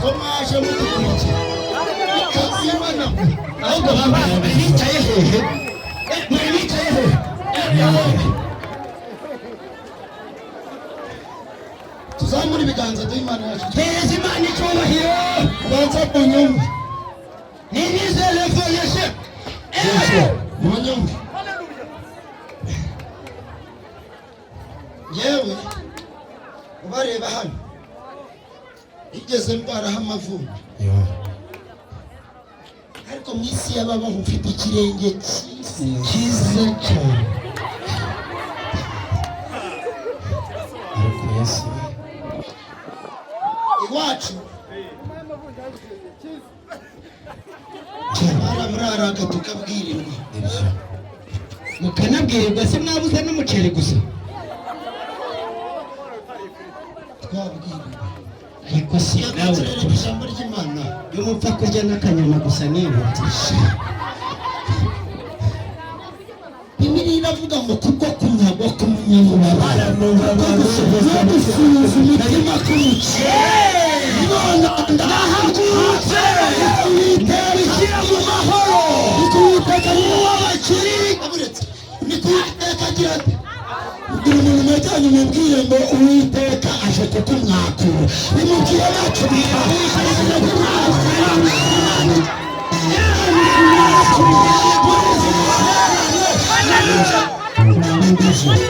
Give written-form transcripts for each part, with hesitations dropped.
Ko mwaje mudukurikiye ikazimana, ahubwo bamwe bicaye hehe? Mwe bicaye hehe? Tuzamure ibiganza duhe Imana yacu. Hereza Imana icyubahiro. Ubanza kunyumva. Ninizere voyeshe. Munyumve, yewe ubareba hano, igeze ndwaraho amavunja, ariko mu isi y'ababaho mfite ikirenge cyiza Cyiza cyane. Ariko Yesu. Iwacu baraburaraga tukabwirirwa. Nibyo. Mukanabwirirwa se mwabuze n'umuceri gusa? Twabwirirwa. Ariko si nawe. Turereka ijambo ry'Imana. Iyo mupfa kurya n'akanyama gusa nibura. Bibiliya iravuga ngo kubwo kunyagwa k'umunyamubabaro no gusuhuza umutima k'umukire, none ndahagurutse bishyira mu mahoro. Niko w'abakiri niko Uwiteka agira ati: "Ubwira umuntu mwegeranye, umubwire ngo Uwiteka aje kukumwakura." Bimubwire ntacyo bitwaye, aje kukumwakura. Imana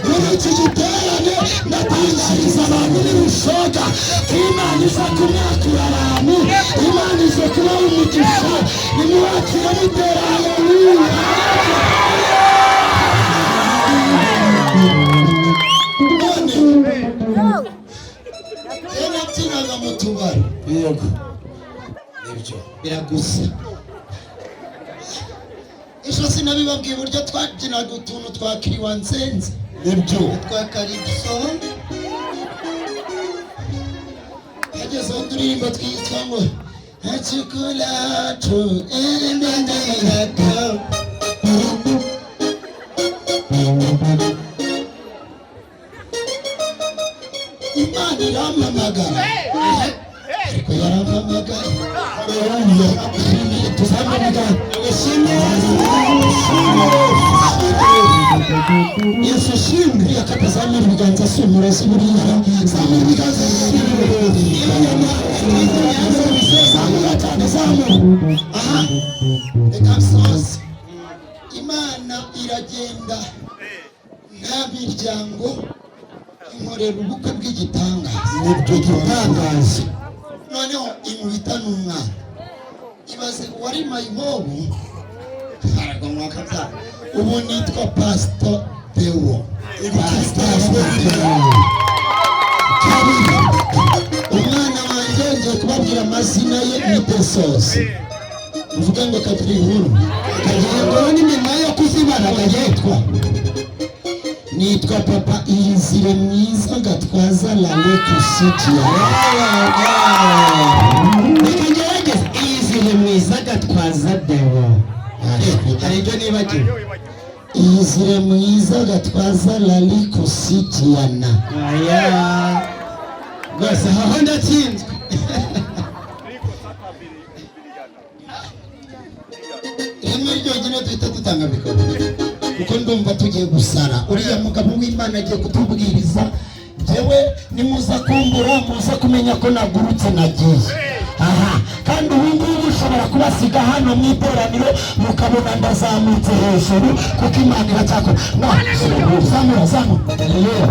muri iki giterane, ndatangariza abantu n'ibishoga ko Imana iza kumwakura abantu, Imana iza kubaha umugisha. Nimubakire mutera haleluya. None iyo nabyinaga mu tubari, Yego, nibyo. Biragusa. Ejo sinabibabwiye uburyo twabyinaga utuntu twa kiriwanzenze? Nibyo. Twa calypso. Hagezeho uturirimbo twitwa ngo Hachikulacho Endendelako. Imana irampamagara, ariko yarampamagaye. Haleluya, tuzamamaga. Yesu ashimwe. Yakata, zamura ibiganza, si umurozi buriya. Zamura ibiganza, zamura cyane, zamura. Aha reka nsoze. Imana iragenda nta miryango, inkorera ubukwe bw'igitangaza. Nibyo, gitangaza. Noneho inkubita n'umwana. Ibaze uwari mayibobo aragomwa kabyara, ubu nitwa Pastor Deo, Pastor Deo. Kabiri, umwana wanjye ngiye kubabwira amazina ye, ni Desosi. Uvuge ngo kagira inkuru. Kagira inkuru n'iminwa yo kuzibara. Yitwa, nitwa Papa Iyizire Mwiza Gatwaza Lale Kusitia. Reka ngerageze: Iyizire Mwiza Gatwaza Deo. Hari ibyo nibagiwe. Iyizire Mwiza Gatwaza Lali Kusitiana. Aya rwose aho ndatsinzwe. Rimwe ryonyine duhita dutanga mikoro, kuko ndumva tugiye gusara. Uriya mugabo w'Imana agiye kutubwiriza. Njyewe nimuza kumbura, muza kumenya ko nagurutse nagiye aha. Kandi ubu ngubu ushobora kubasiga hano mu iteraniro, mukabona ndazamutse hejuru, kuko Imana iracyakora. No zamura, zamura. Haleluya.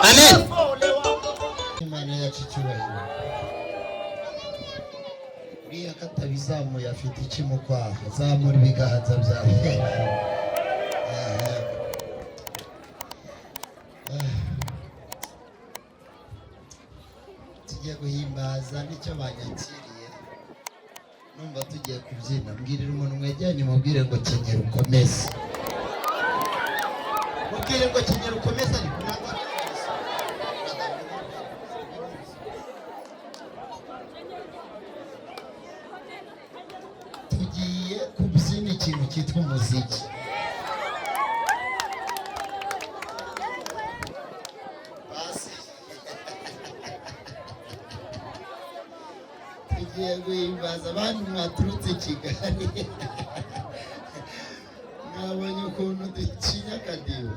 Amen. Imana yacu icyubahiro. Uriya katabizamuye afite iki mu kwaha? Zamura ibiganza byawe. Aha. Ah. Tugiye guhimbaza, nicyo banyakiriye. Numva tugiye kubyina. Mbwirira umuntu mwegeranye, umubwire ngo kenyera ukomeze. Mubwire ngo kenyera ukomeze, ariko ntabwo wabyumvise. Tugiye kubyina ikintu cyitwa umuziki. Basi. Tugiye guhimbaza. Abandi mwaturutse Kigali, mwabonye ukuntu ducinya akadiho,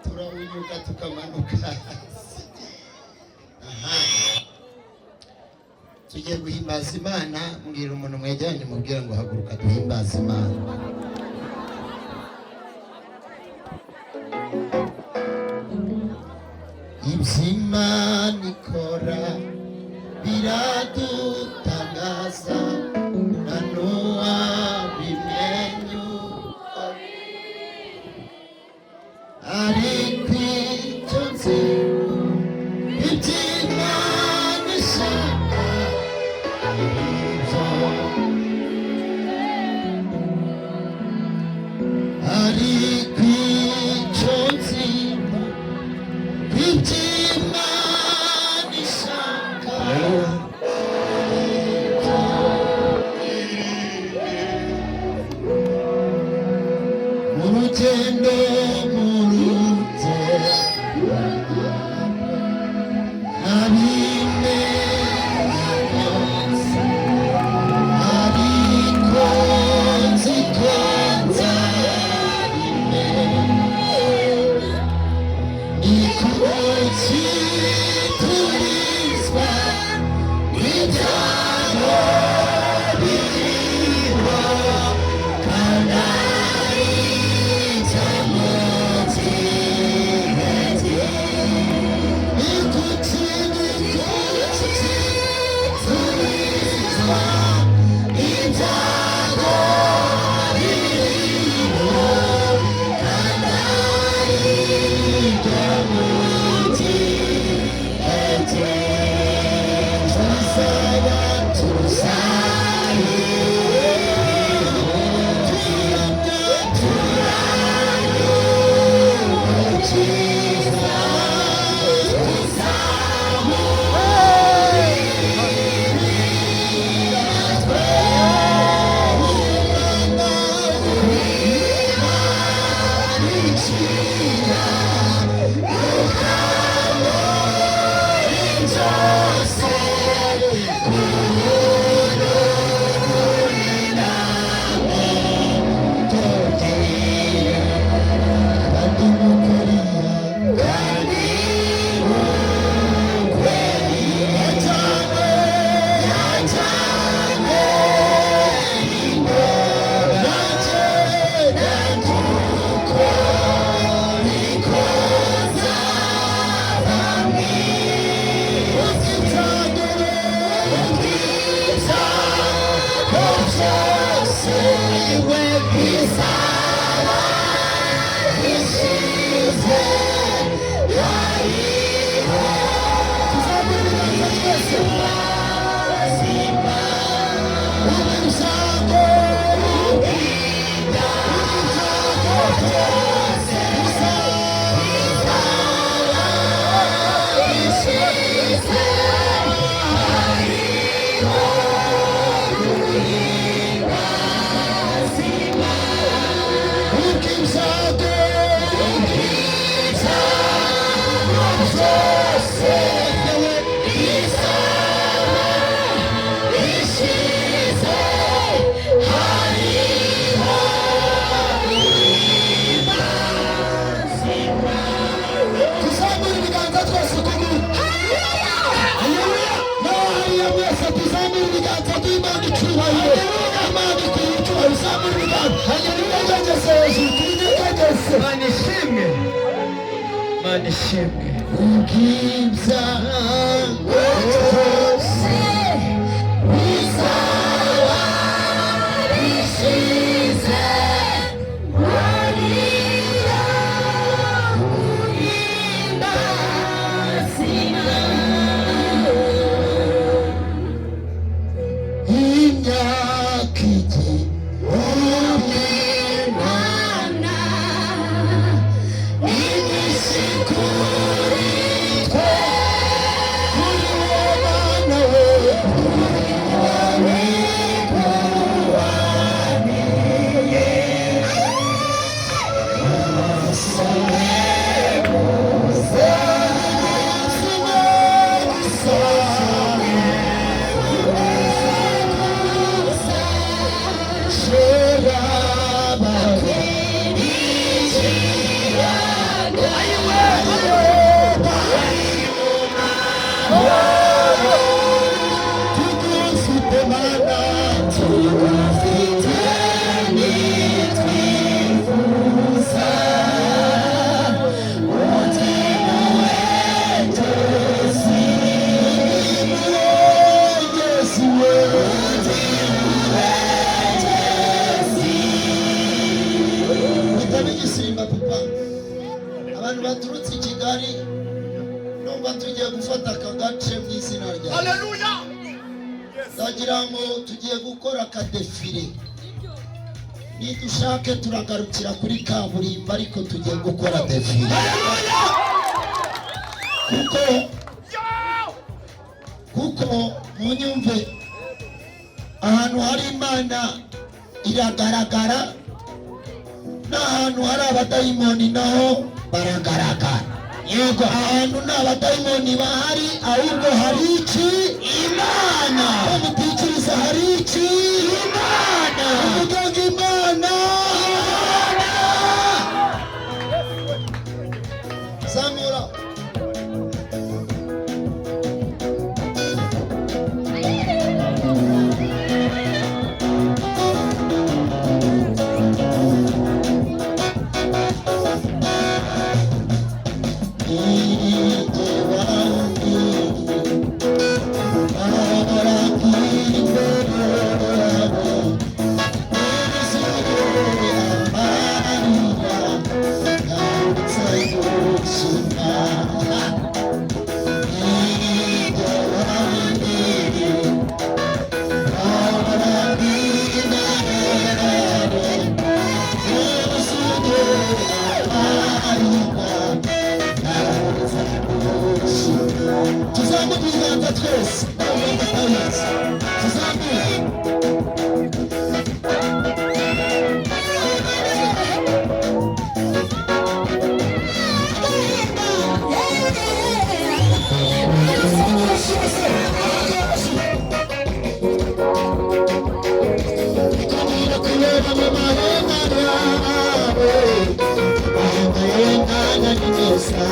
turabunyuka tukamanuka hasi. Aha, tugiye guhimbaza Imana. Mbwira umuntu mwegeranye, mubwira ngo haguruka duhimbaze Imana. Iby'Imana ikora biradutangaza, na n'uwabimenya uko. Ariko icyo nzi, iby'Imana ishaka ibyo. Ariko icyo nzi, iby'Imana ishaka ibyo. Mu rugendo, mu rugendo, nabimenya byose, ariko nzi ko nzabimenya ni kuki turizwa n'ibyago biriho kandi ari ibyo mu gihe. Ni kuki, ni kuki turizwa n'ibyago biriho kandi ari ibyo mu gihe? Tuzaba turamya, turamya Umukiza, tuzamurira twemana uribikira byose. Tugiye kandi mukoriya kandi mukweriya cyane cyane nanjye kuko bikoza bamwe. Ukitagere. Icyubahiro, Imana ikwiye icyubahiro. Uzamura ibiganza, tubinyeganyeze hejuru, tubinyeganyeze. Mana ishimwe, Mana ishimwe. Ubwibyago byose bizaba bishize, warira uhimbazina. Imyaka 1000 Mana ni kuri twe, kuri wowe Mana we, tugufite Mana, tugufite nitwifuza umutima w'ejosi, w'ejosi we, Bitaba igisimba papa. Abantu baturutse i Kigali, numva tugiye gufata aka gace mu izina ryawe. Haleluya. Ndagira ngo tugiye gukora akadefire, nidushake turagarukira kuri kaburimbo, ariko tugiye gukora defile kuko munyumve, ahantu hari Imana iragaragara, n'ahantu hari abadayimoni naho baragaragara. Yego, ahantu nta badayimoni bahari, ahubwo hari iki? Imana. Mutikiriza, hari iki? Imana. Uvuga ngo Imana. Imana. Zamura. Tuzamure ibiganza twese, tuzamure. Kureba mu mahema yawe, amahema ni meza.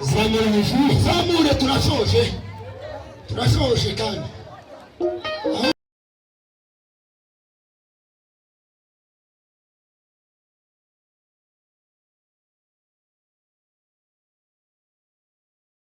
Zamure hejuru, zamure, turashoje, turashoje kandi.